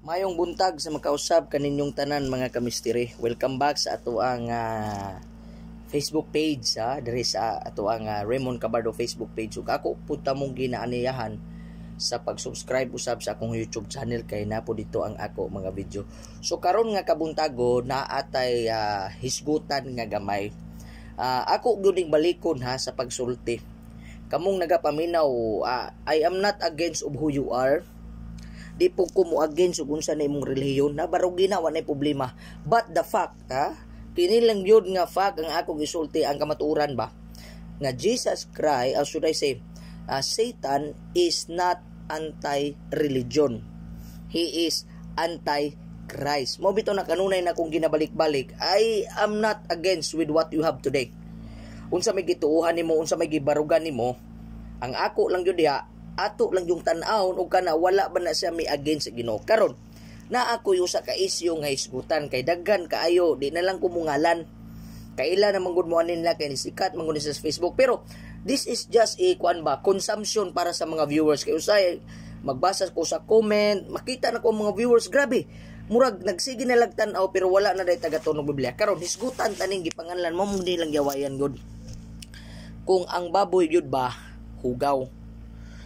Mayong buntag sa makausab kaninyong tanan, mga kamisteri. Welcome back sa ato ang Facebook page, ha, diri sa ato ang Raymond Cabardo Facebook page. Ug ako pud mong ginaaniyahan sa pag-subscribe usab sa akong YouTube channel kay na po dito ang ako mga video. So karon nga kabuntago, naatay hisgutan nga gamay. Ako gyud balikon ha sa pagsulti. Kamong nagapaminaw, I am not against of who you are. Di po ko mo against ug unsa na imong relihiyon na barugi na, wa nay problema. But the fact, ha, kini lang yun nga fact ang ako gisulti, ang kamatuoran ba nga Jesus Christ, or should I say, Satan is not anti-religion, he is anti-Christ. Mo bitaw na kanunay na kung ginabalik-balik, I am not against with what you have today, unsa may gituohan nimo, unsa may gibarugan nimo. Ang ako lang gyud diha, ato lang yung tan-awon og kana wala ba na siya may against sa Ginoo. Karon na ako yung sa ka isyu nga hisgutan kay daghan kaayo, di na lang kumungalan. Kaila na manggod mo nila kay sikat man sa Facebook, pero this is just a kuan ba, consumption para sa mga viewers, kay usay magbasa ko sa comment, makita na ko ang mga viewers, grabe, murag nagsige na lag tan-aw pero wala na day taga-tunog Biblia. Karon hisgutan taning gipanganlan mo mo nilang yawayan gud kung ang baboy gyud ba hugaw.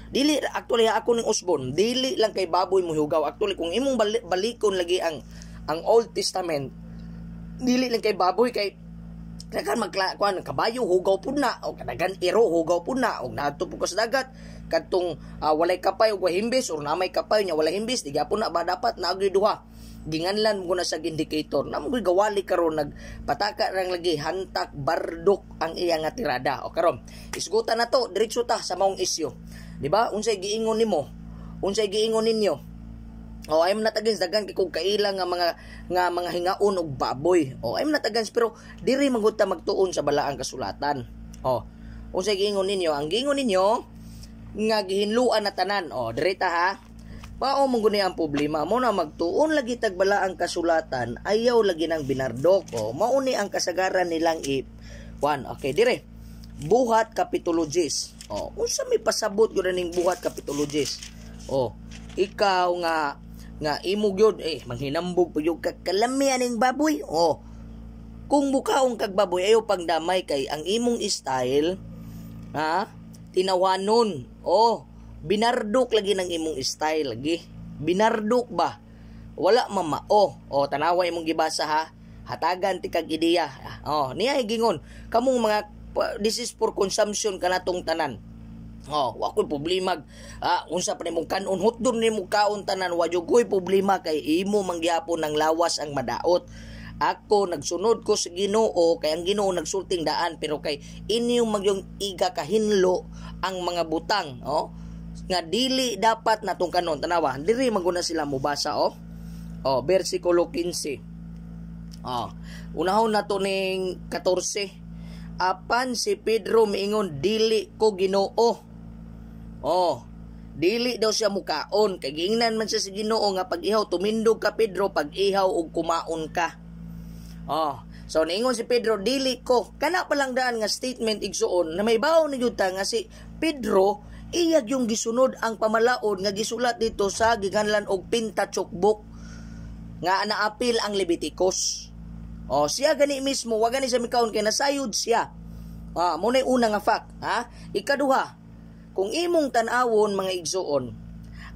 Dili actually, ako ning usbon, dili lang kay baboy mo hugaw. Actually, kung imong balikon lagi ang Old Testament, dili lang kay baboy, kay daghan magkla kuan, kabayo hugaw pud na, o kadagan iro hugaw pud na, og naadto pud ka sa dagat kadtong walay kapay ug himbis or namay kapay nya walay himbis, di gyapon na ba dapat naagyoy duha. Ginganlan mo na sa indicator na mo gawali. Karon nagpataka rang lagi, hantak bardok ang iya nga tirada. O karon isgutan na to, diretso ta sa maong isyu, di ba? Unsay giingon nimo? Unsay giingon ninyo? Oh, I'm not against, daghan kay kog kaila nga mga hingaon og baboy. Oh, I'm not against, pero diri man gud ta magtuon sa balaang kasulatan. Oh. Unsay giingon ninyo? Ang giingon ninyo nga gihinluan na tanan. Oh, diri ta ha. Mao man gud ni ang problema mo na magtuon lagi tag balaang kasulatan, ayaw lagi nang binardok. Oh, mao ni ang kasagaran nilang i one. Okay, dire. Buhat Kapitulo 10. Oh, unsa may pasabot gyud ning Buhat Kapitulo 10? Oh, ikaw nga nga imo gyud eh manghinambog pa gyud ka kalami aning baboy. Oh. Kung mukaon kag baboy, ayo pangdamay kay ang imong style ha tinawanon. Oh, binardok lagi ng imong style lagi. Binardok ba? Wala mama. Oh, oh, tanawa imong gibasa ha. Hatagan ti kag ideya. Oh, niya gingon. Kamong mga, this is for consumption kanatong tanan. Oh, wa ko'y problema. Unsa pa nimong kanon, hotdog nimo kaon tanan, wa jud ko'y problema kay imo mangyapon ng lawas ang madaot. Ako nagsunod ko sa Ginoo kay ang Ginoo nagsulting daan, pero kay inyong magyong iga kahinlo ang mga butang, oh, nga dili dapat natong kanon. Tanawa, diri maguna sila mubasa, oh. Oh, versikulo 15. Oh, unahon nato ning 14. Apan si Pedro miingon, "Dili ko, Ginoo." Oh, dili daw siya mukaon kay giingnan man siya sa Ginoo nga pag-ihaw, "Tumindog ka, Pedro, pag-ihaw ug kumaon ka." Oh, so niingon si Pedro, "Dili ko." Kana pa lang daan nga statement, igsuon, na may bawo ni gyud ta nga si Pedro iyag yung gisunod ang pamalaod nga gisulat dito sa giganlan og Pentateuch book nga naapil ang Leviticus. Oh, siya gani mismo wa gani sa mikaon kay nasayod siya. Ah, mo na una nga fact, ha? Ikaduha, kung imong tan-awon, mga igsuon,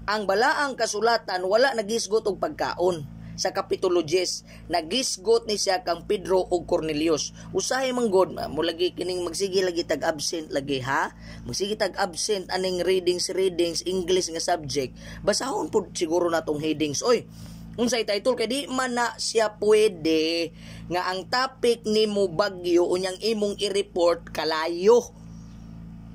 ang balaang kasulatan wala nagisgot og pagkaon sa Kapitulo 10. Nagisgot ni siya kang Pedro ug Cornelius. Usahay man god mo lagi kining magsige lagi tag absent lagi ha. Magsige tag absent aning readings readings English nga subject. Basahon pud siguro natong headings. Oy, unsay title kay di man na siya pwede nga ang topic nimo bagyo unyang imong i-report kalayo.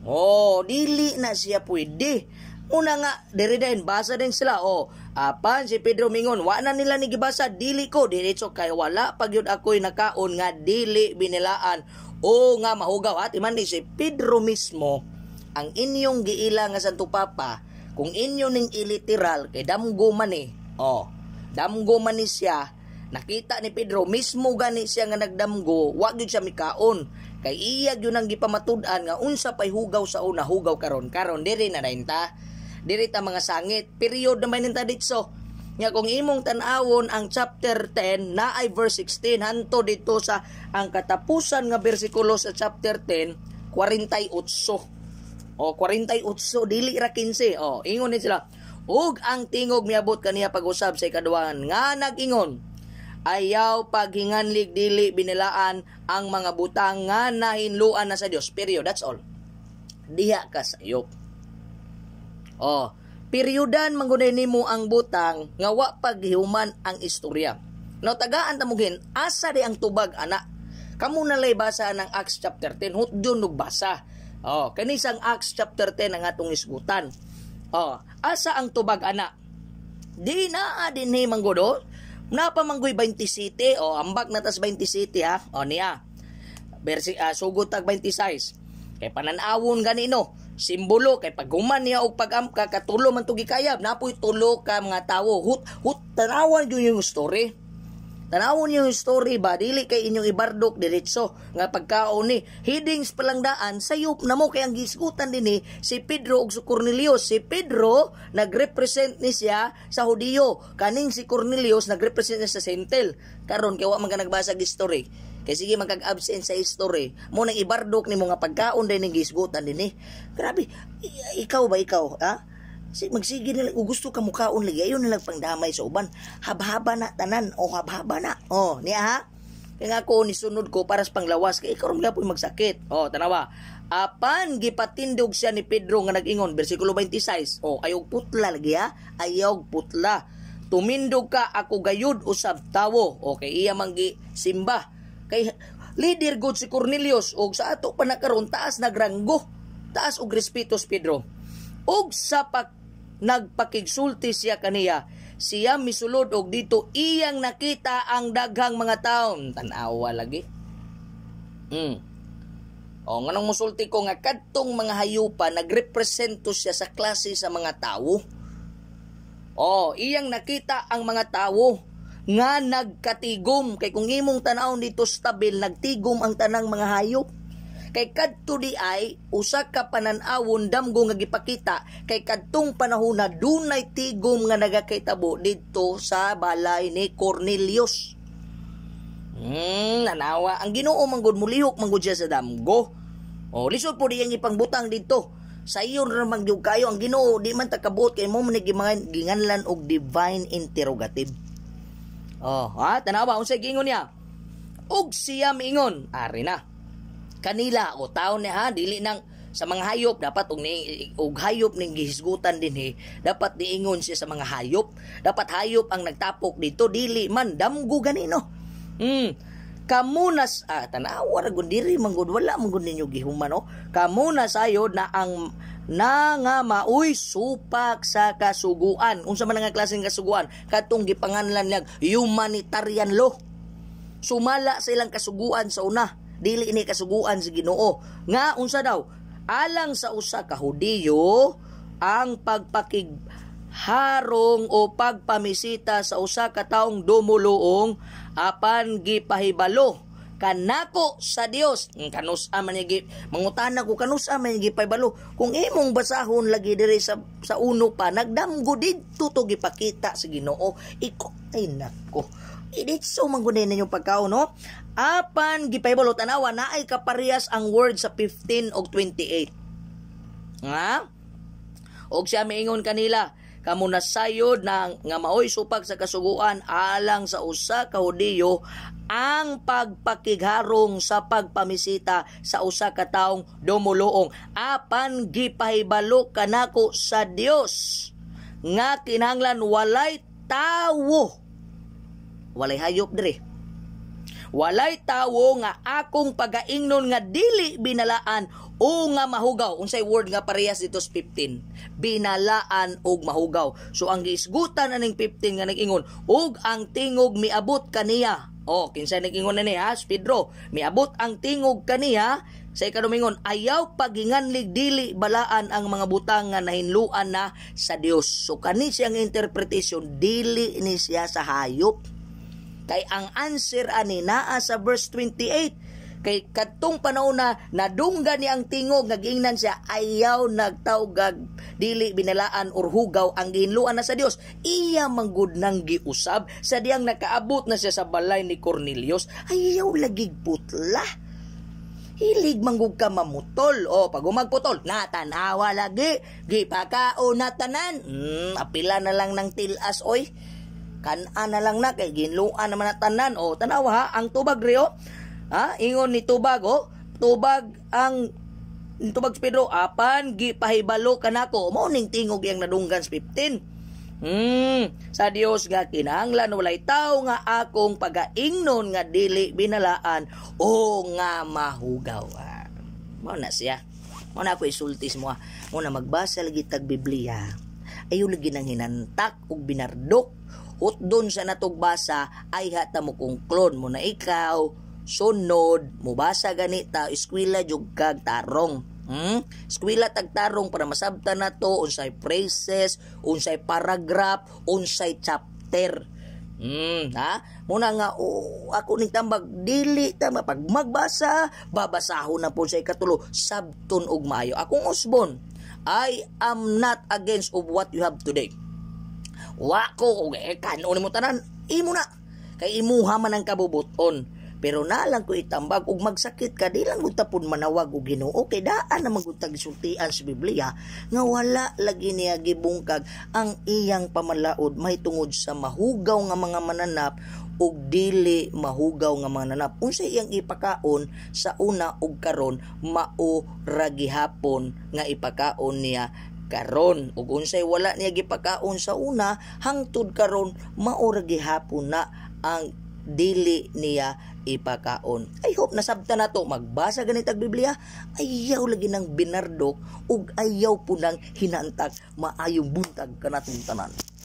Oh, dili na siya pwede. Una nga, diri din, basa din sila. Oh, apan si Pedro mingon, wa na nila ni gibasa, "Dili ko, diretso kay wala pag yun ako'y nakaon nga dili binilaan o nga mahugaw." At iman ni si Pedro mismo, ang inyong giila nga Santo Papa, kung inyo ning iliteral, kay damgo man eh. Oh, damgo man ni siya, nakita ni Pedro, mismo gani siya nga nagdamgo, wa gyud siya mikaon. Kay iya gyud ang gipamatud-an nga unsa pay hugaw sa una, hugaw karon. Karon diri na ta. Diri ta mga sangit. Period naman ninta ditso. Nga kung imong tan-awon ang chapter 10 na ay verse 16 hanto dito sa ang katapusan nga bersikulo sa chapter 10, 48. O 48, dili ra 15. O ingon ni sila, ug ang tingog miabot kaniya pag-usab sa ikaduhan nga nag-ingon, "Ayaw paghinganlig dili binilaan ang mga butang nga nahinluan na sa Dios." Period. That's all. Diha ka sayop. Oh, periodan manggunay nimo ang butang nga wa paghihuman ang istorya. No, tagaan tamugin asa di ang tubag ana. Kamo na lay basa ng Acts chapter 10, hutdon og basa. Oh, kani sang Acts chapter 10 ang atong isgutan. Oh, asa ang tubag ana? Di naa dinhi manggodo. Napa manggoy 27. Oh, ambak na tas 27 ha. Oh, niya. Versi sugod tag 26. Kay pananawon ganino simbolo kay paghuman niya og pag-amka, katulo man tugi kayab, napoy tulo ka mga tawo. Hut hut tanawan gyud yung story. Tanawon yung story ba, dili kay inyong ibardok diretso nga pagkaon ni headings pa lang daan sayop na mo, kay ang gisgutan dinhi si Pedro ug si Cornelius. Si Pedro nagrepresent ni siya sa Hudiyo, kaning si Cornelius nagrepresent niya sa Gentil. Karon kay wa man ka nagbasa og story, kay sige man kag absent sa history mo, nang ibardok ni mga pagkaon din ning gisgutan dinhi. Grabe, ikaw ba, ikaw ha, si magsige nila kung gusto ka mukaon lagi, ayon nila pangdamay sa uban. Habhaba na tanan o habhaba na. Oh, niya ha. Kaya nga ako nisunod ko para sa panglawas, kay ikaw ron gyapon magsakit. Oh, tanawa. Apan gipatindog siya ni Pedro nga nag-ingon, bersikulo 26. Oh, ayaw putla lagi ha. Ayaw putla. "Tumindog ka, ako gayud usab tawo." Okay, iya man gi simba. Kay leader god si Cornelius og sa ato pa na karon taas nagranggo. Taas og respeto si Pedro. Ug sa pag nagpakigsulti siya kaniya, siya misulod og dito iyang nakita ang daghang mga taon. Tan-awa lagi. O, nganong musulti ko nga kadtong mga hayupa nagrepresento siya sa klase sa mga tawo. O, iyang nakita ang mga tawo nga nagkatigom, kay kung imong tan-awon dito stabil nagtigom ang tanang mga hayop. Kay kadto di ay usa ka panan-awon damgo nga gipakita, kay kadtong panahon na dunay tigom nga nagakitabo didto sa balay ni Cornelius. Nanawa ang Ginoo man gud, mulihok man gud siya sa damgo. O lisod po diyang ipangbutang didto. Sa iyon ra man gyud kayo ang Ginoo, di man ta kabuot kay mo man ginganlan og divine interrogative. Oh, ha, tanawa unsay giingon niya? Ug siya miingon, ari na kanila o tao niya ha, dili nang sa mga hayop. Dapat og ni og hayop ning gihisgutan dinhi, dapat niingon siya sa mga hayop, dapat hayop ang nagtapok dito, dili man damgo ganino. Kamunas tanawa ra gud diri man gud, wala man gud ninyo gihuman, no. Kamuna sayod na ang na nga maoy supak sa kasuguan. Unsa man nga klaseng kasuguan? Katong gipanganlan niya humanitarian law, sumala sa ilang kasuguan sa una, dili ini kasuguan sa Ginoo. Nga unsa daw? Alang sa usa ka Hudiyo ang pagpakigharong o pagpamisita sa usa ka taong dumuluong, apan gipahibalo kanako sa Dios. Kanus-a man gi mangutana ko, kanus-a man gipahibalo? Kung imong basahon lagi diri sa uno pa, nagdamgo didto to gipakita sa Ginoo. Iko ay nako. Iditso man gud ninyong pagkaon, no? Apan gipahibalo, tanawa, naay kaparehas ang word sa 15 og 28. Nga? Og siya miingon kanila, "Kamo nasayod na nga maoy supak sa kasuguan alang sa usa ka Hudiyo ang pagpakigharong sa pagpamisita sa usa ka taong dumuluong, apan gipahibalo kanako sa Dios nga kinahanglan walay tawo," walay hayop dire, "walay tawo nga akong pagaingnon nga dili binalaan o nga mahugaw." Unsay word nga parehas dito sa 15? Binalaan og mahugaw. So ang giisgutan aning 15 nga nag-ingon, "Ug ang tingog miabot kaniya." Oh, kinsa nag-ingon na niya? Si Pedro. Miabot ang tingog kaniya sa ikadumingon, "Ayaw paghinganlig dili balaan ang mga butang nga nahinluan na sa Dios." So kani siyang interpretation, dili ni siya sa hayop. Kay ang answer ani naa sa verse 28. Kay kadtong panahon na nadunggan ni ang tingog nga giingnan siya, "Ayaw nagtawgag dili binalaan or hugaw ang gihinluan na sa Dios." Iya manggod nang giusab sa diyang nakaabot na siya sa balay ni Cornelius. Ayaw lagi putla. Hilig manggug ka mamutol. O, pag umagputol, natanawa lagi. Gipakaon na tanan. Apila na lang ng tilas, oy. Kana na lang na, kay ginluan naman na tanan. O, tanawa ha, ang tubag rio. Ha, ingon ni tubag, o. Tubag ang tubag si Pedro, "Apan gipahibalo kanako." Mao ning tingog yang nadunggan sa 15. Sa Dios nga kinahanglan walay tawo nga akong pagaingnon nga dili binalaan o nga mahugaw. Ah, mao na siya. Mao na ako isulti sa mo. Mao na magbasa lagi tag Biblia. Ayo lagi nang hinantak ug binardok. Hutdon sa natog basa ay hata mo kongklon mo na ikaw sunod mubasa ganita, eskwela jug kag tarong. Eskwela tagtarong para masabtan nato unsay phrases, unsay paragraph, unsay chapter. Ha? Muna nga oh, ako ning tambag, dili ta pag magbasa, babasahon na po sa ikatulo, sabton og maayo. Akong usbon, I am not against of what you have today. Wa ko og eh, kanon mo tanan, imo na. Kay imuha man ang kabubuton. Pero nalang ko itambag ug magsakit ka, di lang gud tapon manawag og Ginoo kay daan na magutag sultian sa Biblia nga wala lagi niya gibungkag ang iyang pamalaod mahitungod sa mahugaw nga mga mananap ug dili mahugaw nga mga mananap. Unsa iyang ipakaon sa una ug karon, mao ra gihapon nga ipakaon niya karon, ug unsay wala niya gipakaon sa una hangtod karon, mao ra gihapon na ang dili niya ipakaon. I hope nasabtan na to. Magbasa ganitag Biblia, ayaw lagi ng binardok ug ayaw po ng hinantak. Maayong buntag kanatong tanan.